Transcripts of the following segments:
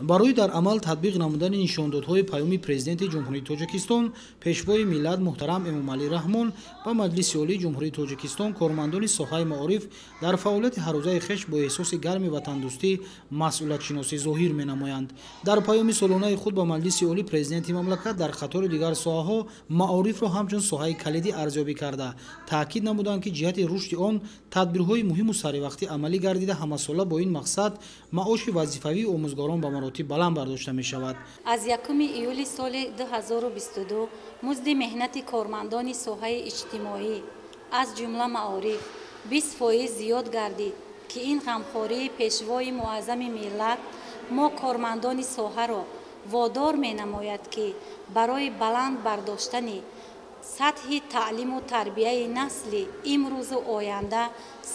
Барои дар амал татбиқ намудани нишондодҳои паёми Президенти Ҷумҳурии Тоҷикистон, Пешвои миллат муҳтарам Эмомалӣ Раҳмон ба Маҷлиси Олии Ҷумҳурии Тоҷикистон кормандони соҳаи маориф дар фаъолияти ҳаррӯзаи хеш бо эҳсоси гарми ватандӯстӣ масъулиятшиносӣ зоҳир менамоянд. Дар паёми солонаи худ ба Маҷлиси Олӣ Президенти мамлакат дар қатори дигар соҳаҳо маорифро ҳамчун соҳаи калидӣ арзёбӣ карда, таъкид намуданд, ки ҷиҳати рушди он тадбирҳои муҳиму саривақтӣ амалӣ гардида, ҳамасола бо ин мақсад маоши вазифавии омӯзгорон ба маротиб баланд бардошта мешавад. Аз 1 июли соли 2022 музди меҳнати кормандони соҳаи иҷтимоӣ, аз ҷумла маориф, 20% зиёд гардид, ки ин ғамхории Пешвои муаззами миллат мо кормандони соҳаро водор менамояд, ки барои баланд бардоштани сатҳи таълиму тарбияи насли имрӯзу оянда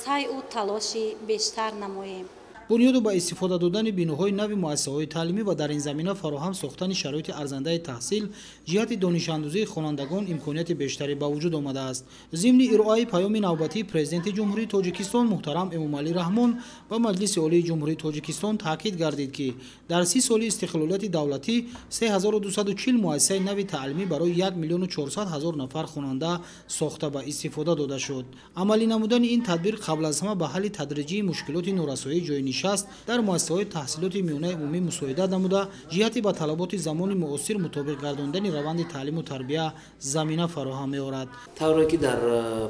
сайъу талоши бештар намоем. Бунёду ба истифода додани биноҳои нави муассисаҳои таълимӣ ва дар ин замина фароҳам сохтани шароити арзандаи таҳсил ҷиҳати донишандӯзии хонандагон имконияти бештаре ба вуҷуд омадааст. Зимни ироаи паёми навбатии Президенти Ҷумҳурии Тоҷикистон муҳтарам Эмомалӣ Раҳмон ба Маҷлиси Олии Ҷумҳурии Тоҷикистон таъкид гардид, ки дар 30 соли истиқлолияти давлатӣ 3240 муассисаи нави таълимӣ барои 1 400 000 нафар хонанда сохта ба истифода дода шуд. Амалӣ намудани ин тадбир қабл аз ҳама ба ҳалли тадриҷии мушкилоти норасоии ҷойнишин дар муассисаҳои таҳсилоти миёнаи умумӣ мусоидат намуда, ҷиҳати ба талаботи замони муосир мутобиқ гардондани раванди таълиму тарбия замина фароҳам меорад. Тавре ки дар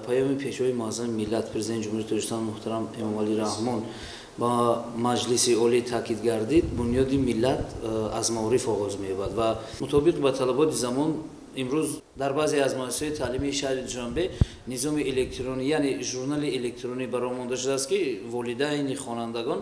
паёми Пешвои муаззами миллат, Президенти Ҷумҳурии Тоҷикистон муҳтарам Эмомалӣ Раҳмон ба Маҷлиси Олӣ таъкид гардид, бунёди миллат аз маориф оғоз меёбад ва мутобиқ ба талаботи замон имрӯз дар баъзе аз муассисаҳои таълимии шаҳри Душанбе низоми электронӣ, яъне журнали электронӣ барои монда шудааст, ки волидайни хонандагон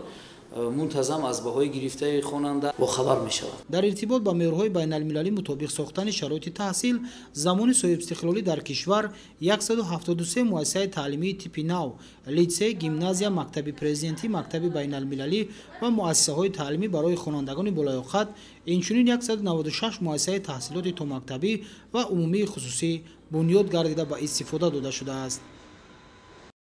мунтазам аз баҳои гирифтаи хонанда бохабар мешаванд. Дар иртибот ба меъёрҳои байналмилалӣ мутобиқ сохтани шароити таҳсил замони соҳибистиқлолӣ дар кишвар 173 муассисаи таълимии типи нав, литсей, гимназия, мактаби президентӣ, мактаби байналмилалӣ ва муассисаҳои таълимӣ барои хонандагони болаёқат, инчунин 196 муассисаи таҳсилоти томактабӣ ва умумии хусусӣ бунёд гардида ба истифода дода шудааст.